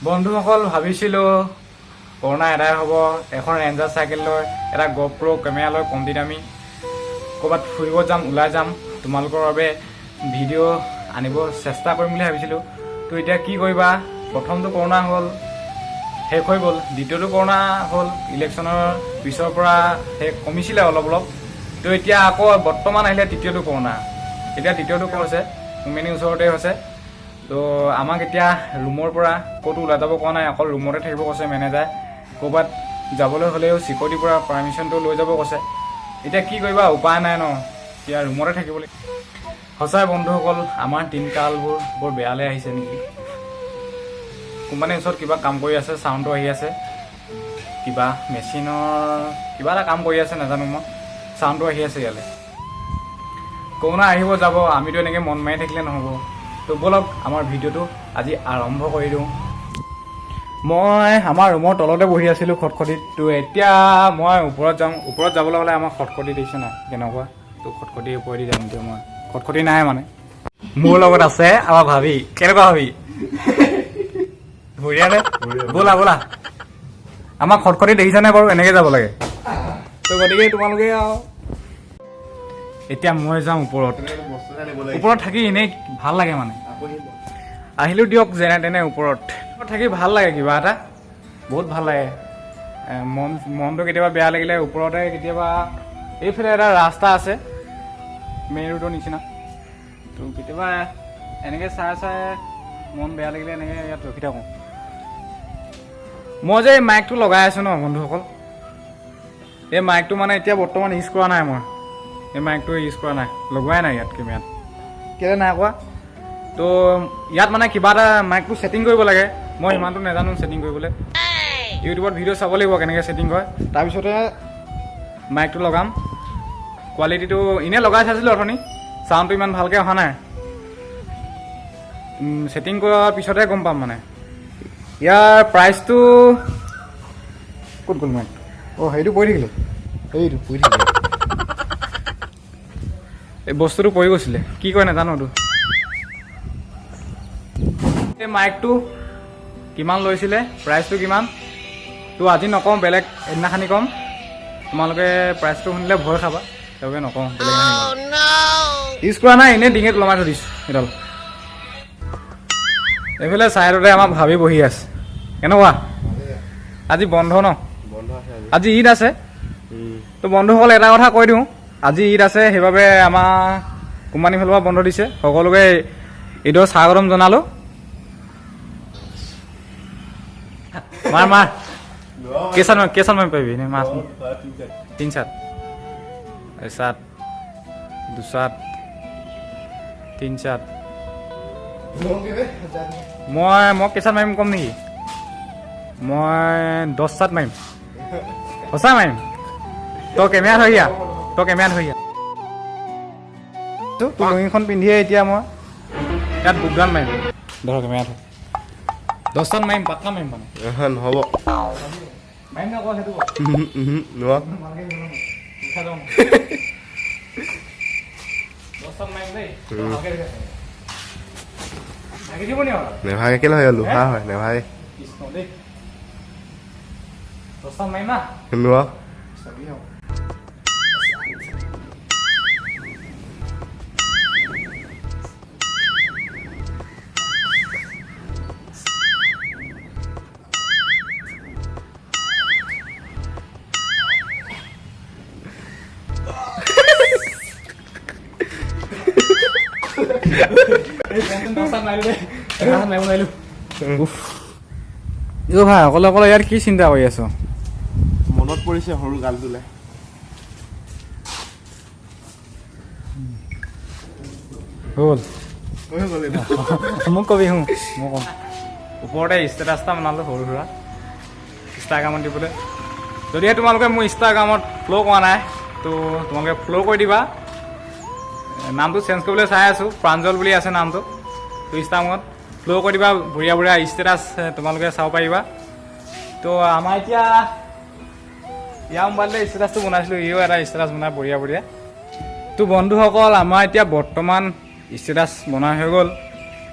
বন্ধুসকল, ভাবিছিলোঁ কৰোণা এদাই হ'ব, এখন ৰেঞ্জাৰ চাইকেল লৈ, এটা গ'প্ৰ' কেমেৰা লৈ কমটি দামী ক'ৰবাত ফুৰিব যাম, ওলাই যাম, তোমালোকৰ বাবে ভিডিঅ' আনিব চেষ্টা কৰিম বুলি ভাবিছিলোঁ। তো এতিয়া কি কৰিবা, প্ৰথমটো কৰোণা হ'ল, শেষ হৈ গ'ল। দ্বিতীয়টো কৰোণা হ'ল, ইলেকশ্যনৰ পিছৰ পৰা শেষ কমিছিলে অলপ অলপ। তো এতিয়া আকৌ বৰ্তমান আহিলে তৃতীয়টো কৰোণা। এতিয়া তৃতীয়টো হৈছে কোম্পানীৰ ওচৰতে হৈছে। তো আমাক এতিয়া ৰুমৰ পৰা ক'তো ওলাই যাব কোৱা নাই, অকল ৰুমতে থাকিব কৈছে মেনেজাৰে। ক'ৰবাত যাবলৈ হ'লেও চিকিউৰিটিৰ পৰা পাৰ্মিশ্যনটো লৈ যাব কৈছে। এতিয়া কি কৰিবা, উপায় নাই ন, এতিয়া ৰুমতে থাকিব লাগিব। সঁচাই বন্ধুসকল, আমাৰ দিনকালবোৰ বৰ বেয়ালৈ আহিছে নেকি। কোম্পানীৰ ওচৰত কিবা কাম কৰি আছে, চাউণ্ডটো আহি আছে, কিবা মেচিনৰ কিবা এটা কাম কৰি আছে, নাজানো মই, চাউণ্ডটো আহি আছে ইয়ালৈ। কৰোণা আহিব যাব, আমিতো এনেকৈ মন মাৰি থাকিলে নহ'ব। তো ব'লক, আমাৰ ভিডিঅ'টো আজি আৰম্ভ কৰি দিওঁ। মই আমাৰ ৰুমৰ তলতে বহি আছিলোঁ খটখটিত। তো এতিয়া মই ওপৰত যাওঁ। ওপৰত যাবলৈ হ'লে আমাৰ খটখটি দেখিছে নাই কেনেকুৱা, তো খটখটিৰ ওপৰেদি যাম এতিয়া মই। খটখটি নাই মানে মোৰ লগত আছে আমাৰ ভাবি। কেনেকুৱা ভাবি, বঢ়িয়া নে? ব'লা ব'লা, আমাৰ খটখটি দেখিছা নাই বাৰু, এনেকৈ যাব লাগে। তো গতিকে তোমালোকে আৰু এতিয়া মই যাম ওপৰত। ওপৰত থাকি এনেই ভাল লাগে মানে। আহিলোঁ দিয়ক যেনে তেনে ওপৰত। থাকি ভাল লাগে, কিবা এটা বহুত ভাল লাগে। মনটো কেতিয়াবা বেয়া লাগিলে ওপৰতে, কেতিয়াবা এইফালে এটা ৰাস্তা আছে মেইন ৰোডৰ নিচিনা, তো কেতিয়াবা এনেকৈ চাই চাই মন বেয়া লাগিলে এনেকৈ ইয়াত ৰখি থাকোঁ। মই যে এই মাইকটো লগাই আছোঁ ন বন্ধুসকল, এই মাইকটো মানে এতিয়া বৰ্তমান ইউজ কৰা নাই মই। এই মাইকটো ইউজ কৰা নাই, লগোৱাই নাই ইয়াত কেমেৰাত। কেলৈ নাই কোৱা, তো ইয়াত মানে কিবা এটা মাইকটো ছেটিং কৰিব লাগে, মই সিমানটো নাজানো ছেটিং কৰিবলৈ। ইউটিউবত ভিডিঅ' চাব লাগিব কেনেকৈ ছেটিং কৰে, তাৰপিছতে মাইকটো লগাম। কোৱালিটিটো এনেই লগাই চাইছিলোঁ অথনি, চাউণ্ডটো ইমান ভালকৈ অহা নাই। ছেটিং কৰাৰ পিছতহে গম পাম মানে। ইয়াৰ প্ৰাইচটো ক'ত গ'ল মাইকটো? অঁ, সেইটো পৰি থাকিলে, এইটো পৰি থাকিলে, এই বস্তুটো পৰি গৈছিলে, কি কয় নাজানো এইটো। এই মাইকটো কিমান লৈছিলে, প্ৰাইচটো কিমান, তো আজি নকওঁ, বেলেগ এদিনাখনি ক'ম। তোমালোকে প্ৰাইচটো শুনিলে ভয় খাবা, সেইবাবে নকওঁ, বেলেগ ইউজ কৰা নাই, এনেই ডিঙিত ওলমাই থৈ দিছোঁ এইডাল। এইফালে ছাইডতে আমাৰ ভাবি বহি আছে। কেনেকুৱা আজি বন্ধ ন? আজি ঈদ আছে। তো বন্ধুসকল, এটা কথা কৈ দিওঁ, আজি ঈদ আছে, সেইবাবে আমাৰ কোম্পানীৰ ফালৰ পৰা বন্ধ দিছে। সকলোকে ঈদৰ স্বাগতম জনালোঁ। মাৰ মাৰ, কেইচাত কেইচাত মাৰিব পাৰিবি? এনেই মাছ তিনি চাত, চাত, দুচাত, তিনি চাত। মই কেইচাত মাৰিম কম নেকি? মই 10 চাত মাৰিম, সঁচা মাৰিম। তই কেমেৰা ধৰি আহ, তই কেমেৰা ধৰি আহ। তোৰ লুঙিখন পিন্ধিয়ে এতিয়া মই ইয়াত বুকদান মাৰিম। ধৰ কেমেৰা ধৰ, 10 চাত মাৰিম, পাক্কা মাৰিম মানে। নহ'ব। মাৰিম নকওঁ সেইটো। নোৱা। 10 চাত মাৰিম দেই। ভাগি দিব নি? নেভাগে। কেলে হয়, লোহা হয়, নেভাগে। কৃষ্ণ দেই, 10 চাত মাৰিম না? নোৱা। ভাই, অকলে অকলে ইয়াত কি চিন্তা কৰি আছ? মনত পৰিছে সৰু গালটোলে। হ'ল, মোক কবি। শুন, মই ক'ম। ওপৰতে ষ্টেটাছ এটা বনালোঁ সৰু সুৰা ইনষ্টাগ্ৰামত দিবলৈ। যদিহে তোমালোকে মোৰ ইনষ্টাগ্ৰামত ফ'ল' কৰা নাই, তো তোমালোকে ফ'ল' কৰি দিবা। নামটো চেঞ্জ কৰিবলৈ চাই আছোঁ, প্ৰাঞ্জল বুলি আছে নামটো। তো ইনষ্টাগ্ৰামত ফ'ল' কৰি দিবা, বঢ়িয়া বঢ়িয়া ষ্টেটাছ তোমালোকে চাব পাৰিবা। তো আমাৰ এতিয়া ইয়াৰ মোবাইলতে ষ্টেটাছটো বনাইছিলোঁ, ইও এটা ষ্টেটাছ বনাই বঢ়িয়া বঢ়িয়া। তো বন্ধুসকল, আমাৰ এতিয়া বৰ্তমান ষ্টেটাছ বনাই হৈ গ'ল,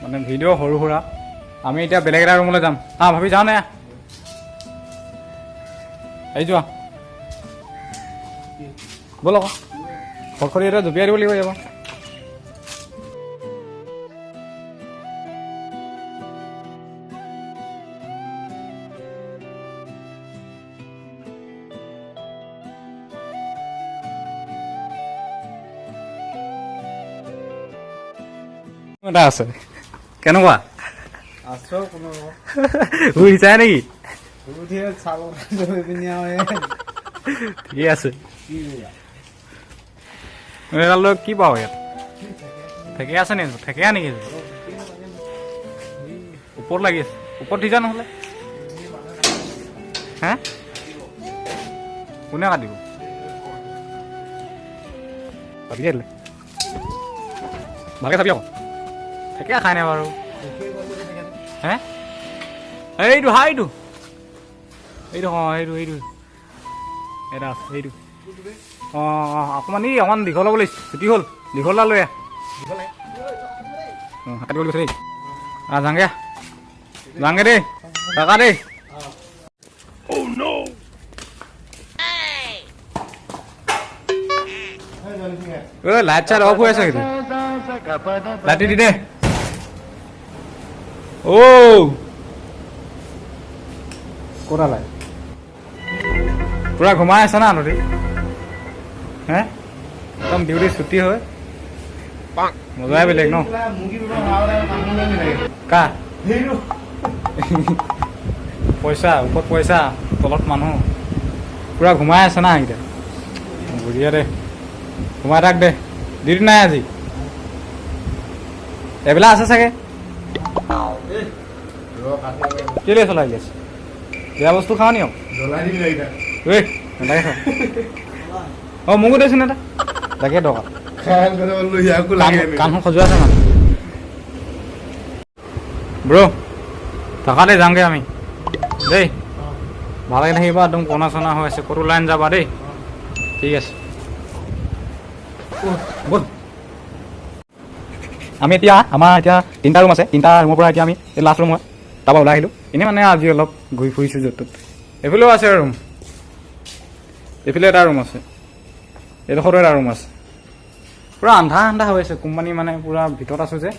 মানে ভিডিঅ' সৰু সুৰা। আমি এতিয়া বেলেগ এটা ৰুমলৈ যাম। আহ ভাবি, যাওঁ নে? আহি যোৱা, ব'ল আকৌ। খটখটি এটা জঁপিয়াই দিব লাগিব ইয়াৰ পৰা। এটা আছে, কেনেকুৱা? আছো কোনো। উঠিছাই নেকি? উঠিয়ে চাব পিনি আৰু। ঠিকে আছে। এইডাল লৈ কি পাওঁ ইয়াত? ঠেকীয়া আছে নেকি? ঠেকীয়া নেকি? ওপৰত লাগি আছে, ওপৰত উঠি যা নহ'লে। হে, কোনে কাটিব? কাটি দিলে ভালকে চাবি আকৌ। ঠেকীয়া খাই নাই বাৰু। হে, এইটো, হা, এইটো এইটো, অঁ, এইটো এইটো এটা আছে, এইটো। অঁ, অকণমান, এই অকণমান দীঘল হ'ব লাগিছে, ছুটি হ'ল। দীঘল ডাল লৈ আহ। অঁ, কাটিব গৈছে দেই। অঁ, যাংগে যাংগে দেই, কাকা দেই। ঐ, লাইট চাইট অফ হৈ আছে কিন্তু। লাইট দি দে। অ', ক'ত লাইট? পুৰা ঘুমাই আছে না নদী? হে, একদম ডিউটি ছুটি হয়, মজাই বেলেগ ন। কা পইচা, ওপৰত পইচা, তলত মানুহ। পুৰা ঘুমাই আছে না এইকেইটা। বঢ়িয়া দে, ঘুমাই থাক দে। ডিউটি নাই আজি? এবেলা আছে চাগে। কেলে চলাই আছে? বেয়া বস্তু খাওঁ নি? জ্বলাই দিবি এইকেইটা। ঐ, নালাগে খাওঁ। অঁ, মোকো দেচোন এটা, লাগে দৰকাৰ। খাই লৈ ইয়াকো লাগে। কাণখন খজুৱাই আছে মানে। ব্ৰ, থাকা দেই, যামগৈ আমি দেই। ভালকৈ থাকিবা একদম। কণা চনা হৈ আছে, ক'তো ওলাই নাযাবা দেই। ঠিক আছে, ব'ল। আমি এতিয়া, আমাৰ এতিয়া তিনিটা ৰুম আছে। তিনিটা ৰুমৰ পৰা এতিয়া আমি এই লাষ্ট ৰুম হয়, তাৰপৰা ওলাই আহিলোঁ। এনেই মানে আজি অলপ ঘূৰি ফুৰিছোঁ য'ত ত'ত। এইফালেও আছে ৰুম, এইফালে এটা ৰুম আছে, এইডোখৰতো এটা ৰুম আছে। পূৰা আন্ধা আন্ধা হৈ আছে। কোম্পানী মানে পূৰা ভিতৰত আছোঁ যে,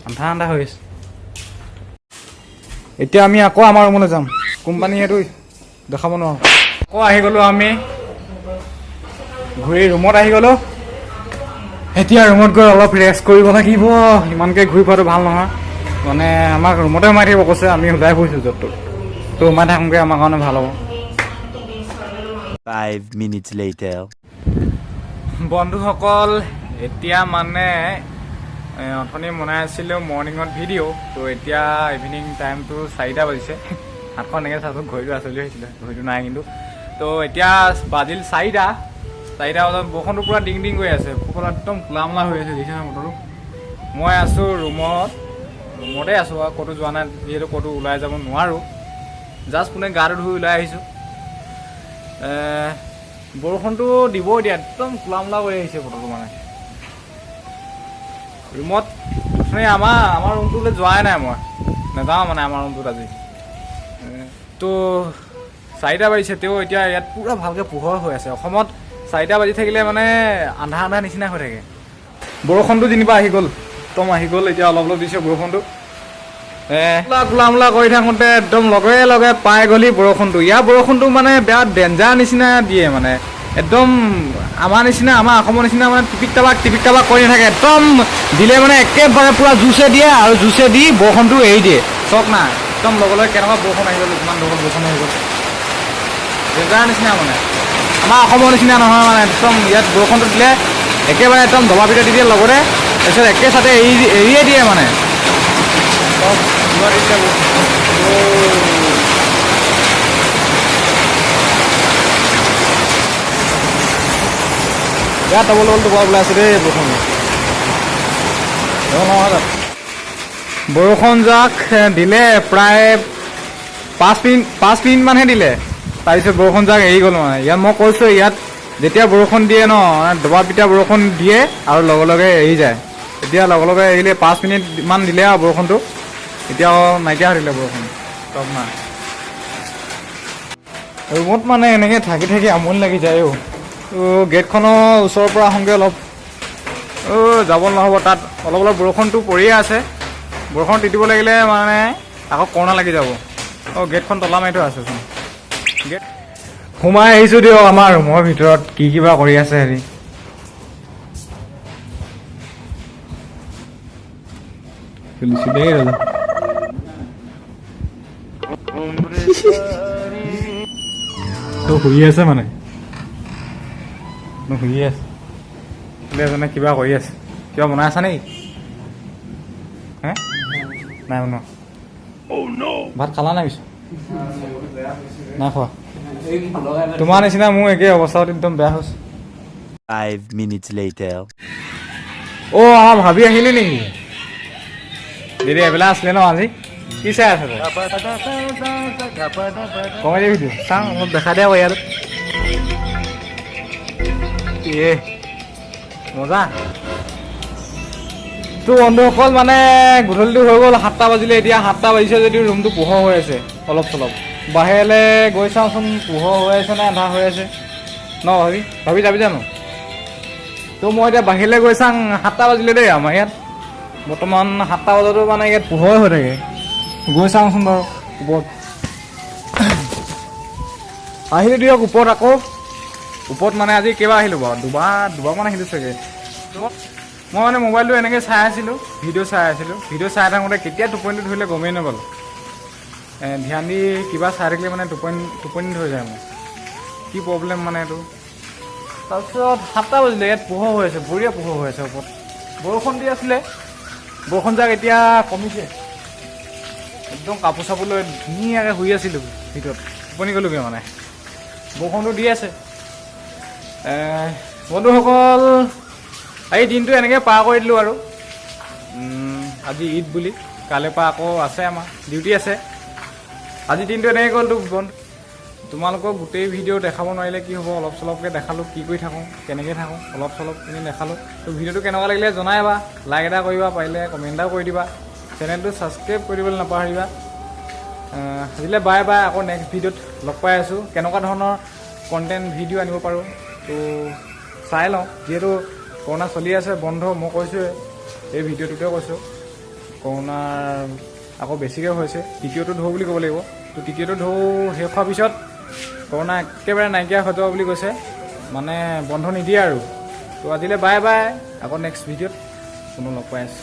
আন্ধা আন্ধা হৈ আছে। এতিয়া আমি আকৌ আমাৰ ৰুমলৈ যাম। কোম্পানী সেইটো দেখাব নোৱাৰোঁ। আকৌ আহি গ'লোঁ আমি ঘূৰি, ৰুমত আহি গ'লোঁ। এতিয়া ৰুমত গৈ অলপ ৰেষ্ট কৰিব লাগিব। ইমানকৈ ঘূৰি ফুৰাটো ভাল নহয়। মানে আমাক ৰুমতে সোমাই থাকিব কৈছে, আমি ওলাই ফুৰিছোঁ য'ত ত'ত। তো সোমাই থাকোঁগৈ, আমাৰ কাৰণে ভাল হ'ব। 5 minutes later. বন্ধুসকল, এতিয়া মানে অথনি বনাই আছিলোঁ মৰ্ণিঙত ভিডিঅ'। তো এতিয়া ইভিনিং টাইমটো 4টা বাজিছে। হাতখন এনেকৈ চাইছোঁ, ঘড়ীটো আচলি হৈছিলে, ঘড়ীটো নাই কিন্তু। তো এতিয়া বাজিল 4টা। 4টা বজাত বৰষুণটো পূৰা ডিং ডিং কৰি আছে। পুৰা একদম কোলা মোলা হৈ আছে, দেখিছে নহয় বতৰটো। মই আছোঁ ৰুমত, ৰুমতে আছোঁ আৰু ক'তো যোৱা নাই, যিহেতু ক'তো ওলাই যাব নোৱাৰোঁ। জাষ্ট পোনে গাটো ধুই ওলাই আহিছোঁ। বৰষুণটো দিব এতিয়া, একদম কোলা মোলা কৰি আহিছে বতৰটো। মানে ৰুমত মানে আমাৰ ৰুমটোলৈ যোৱাই নাই মই, নাযাওঁ মানে আমাৰ ৰুমটোত আজি। তো 4টা বাজিছে, তেওঁ এতিয়া ইয়াত পূৰা ভালকৈ পোহৰ হৈ আছে। অসমত 4টা বাজি থাকিলে মানে আন্ধা আন্ধা নিচিনা হৈ থাকে। বৰষুণটো যেনিবা আহি গ'ল, একদম আহি গ'ল। এতিয়া অলপ অলপ দিছে বৰষুণটো। কোলা কোলা মোলা কৰি থাকোঁতে একদম লগে লগে পাই গ'লি বৰষুণটো। ইয়াৰ বৰষুণটো মানে বেয়া ডেঞ্জাৰ নিচিনা দিয়ে। মানে একদম আমাৰ নিচিনা, আমাৰ অসমৰ নিচিনা মানে টিপিক টাবাক টিপিক টাবাক কৰি নাথাকে। একদম দিলে মানে একেবাৰে পূৰা জোৰছে দিয়ে আৰু জোৰছে দি বৰষুণটো এৰি দিয়ে। চাওক না, একদম লগে লগে কেনেকুৱা বৰষুণ আহি গ'ল, ইমান ডবল বৰষুণ আহি গ'ল। ডেঞ্জাৰ নিচিনা মানে, আমাৰ অসমৰ নিচিনা নহয়। মানে একদম ইয়াত বৰষুণটো দিলে একেবাৰে একদম দবা পিটা দি দিয়ে লগতে, তাৰপিছত একে চাতে এৰিয়ে দিয়ে মানে। চব কিবা দিছে বৰষুণ। বেয়া ডবল ডবল টোপা ওলাই আছে দেই বৰষুণ। নহয় তাত বৰষুণ যাক দিলে প্ৰায় 5 মিনিট, 5 মিনিটমানহে দিলে, তাৰপিছত বৰষুণ যাক এৰি গ'ল। মানে ইয়াত মই কৈছোঁ, ইয়াত যেতিয়া বৰষুণ দিয়ে ন, দবা পিটা বৰষুণ দিয়ে আৰু লগে লগে এৰি যায়। এতিয়া লগে লগে এৰিলে, 5 মিনিটমান দিলে আৰু বৰষুণটো। এতিয়াও নাইকিয়া হৈ থাকিলে বৰষুণ, চব নাই। ৰুমত মানে এনেকৈ থাকি থাকি আমনি লাগি যায় অ'। তো গেটখনৰ ওচৰৰ পৰা আহোঁগৈ অলপ। অ' যাব নহ'ব, তাত অলপ অলপ বৰষুণটো পৰিয়ে আছে। বৰষুণ তিতিব লাগিলে মানে আকৌ কৰোণা লাগি যাব। অ' গেটখন তলা মাৰি থোৱা আছেচোন। গেট সোমাই আহিছোঁ দিয়ক আমাৰ ৰুমৰ ভিতৰত কি কিবা কৰি আছে হেৰি। চলিছে দেই দাদা। তো শুই আছে মানে, শুই আছে। এজনে কিবা কৰি আছে, কিবা বনাই আছা নেকি? হে নাই বনোৱা। ভাত খালা নাই পিছে? নাই খোৱা। তোমাৰ নিচিনা মোৰ একেই অৱস্থা, একদম বেয়া হৈছে। 5 minutes later. অ' আমাৰ ভাবি আহিলি নেকি? দিদি এবেলা আছিলে ন আজি? কি চাই আছে তই? কমেডি ভিডিঅ' চাওঁ, অলপ দেখা দিয়া ইয়াত। এ মজা। তো বন্ধুসকল মানে গধূলিটো হৈ গ'ল, 7টা বাজিলে। এতিয়া 7টা বাজিছে যদিও ৰুমটো পোহৰ হৈ আছে অলপ চলপ। বাহিৰলৈ গৈ চাওঁচোন পোহৰ হৈ আছে নে আন্ধাৰ হৈ আছে ন। ভাবি ভাবি যাবি জানো? তো মই এতিয়া বাহিৰলৈ গৈ চাওঁ। 7টা বাজিলে দেই আমাৰ ইয়াত বৰ্তমান 7টা বজাতো মানে ইয়াত পোহৰ হৈ থাকে। গৈ চাওঁচোন বাৰু ওপৰত। আহিলোঁ দিয়ক ওপৰত আকৌ। ওপৰত মানে আজি কেইবাৰ আহিলোঁ বাৰু, দুবাৰমান আহিলোঁ চাগে। মই মানে মোবাইলটো এনেকৈ চাই আছিলোঁ, ভিডিঅ' চাই আছিলোঁ। ভিডিঅ' চাই থাকোঁতে কেতিয়া টোপনিটো ধৰিলে গমেই নাপালোঁ। ধ্যান দি কিবা চাই থাকিলে মানে টোপনি ধৰি যায় মোৰ। কি প্ৰব্লেম মানে এইটো। তাৰপিছত 7টা বাজিলে, ইয়াত পোহৰ হৈ আছে, বঢ়িয়া পোহৰ হৈ আছে ওপৰত। বৰষুণ দি আছিলে, বৰষুণ যাক এতিয়া কমিছে। একদম কাপোৰ চাপোৰ লৈ ধুনীয়াকৈ শুই আছিলোঁ ভিতৰত, টোপনি গ'লোগৈ মানে। বৰষুণটো দি আছে। বন্ধুসকল এই দিনটো এনেকৈ পাৰ কৰি দিলোঁ আৰু। আজি ঈদ বুলি, কালিৰ পৰা আকৌ আছে আমাৰ ডিউটি আছে। আজি দিনটো এনেকৈ গ'ল। তো বন্ধু তোমালোকক গোটেই ভিডিঅ' দেখাব নোৱাৰিলে কি হ'ব, অলপ চলপকৈ দেখালোঁ কি কৰি থাকোঁ, কেনেকৈ থাকোঁ, অলপ চলপ এনেই দেখালোঁ। তো ভিডিঅ'টো কেনেকুৱা লাগিলে জনাবা, লাইক এটা কৰিবা, পাৰিলে কমেণ্ট এটাও কৰি দিবা, চেনেলটো ছাবস্ক্ৰাইব কৰি দিবলৈ নাপাহৰিবা। আজিলৈ বাই বাই, আকৌ নেক্সট ভিডিঅ'ত লগ পাই আছোঁ। কেনেকুৱা ধৰণৰ কণ্টেণ্ট ভিডিঅ' আনিব পাৰোঁ তো চাই লওঁ। যিহেতু কৰোণা চলি আছে, বন্ধ, মই কৈছোঁৱে এই ভিডিঅ'টোতে কৈছোঁ, কৰোণাৰ আকৌ বেছিকৈ হৈছে, তৃতীয়টো ঢৌ বুলি ক'ব লাগিব। তো তৃতীয়টো ঢৌ শেষ হোৱাৰ পিছত কৰোণা একেবাৰে নাইকিয়া হৈ যাব বুলি কৈছে, মানে বন্ধ নিদিয়ে আৰু। তো আজিলৈ বাই বাই, আকৌ নেক্সট ভিডিঅ'ত পুনৰ লগ পাই আছোঁ।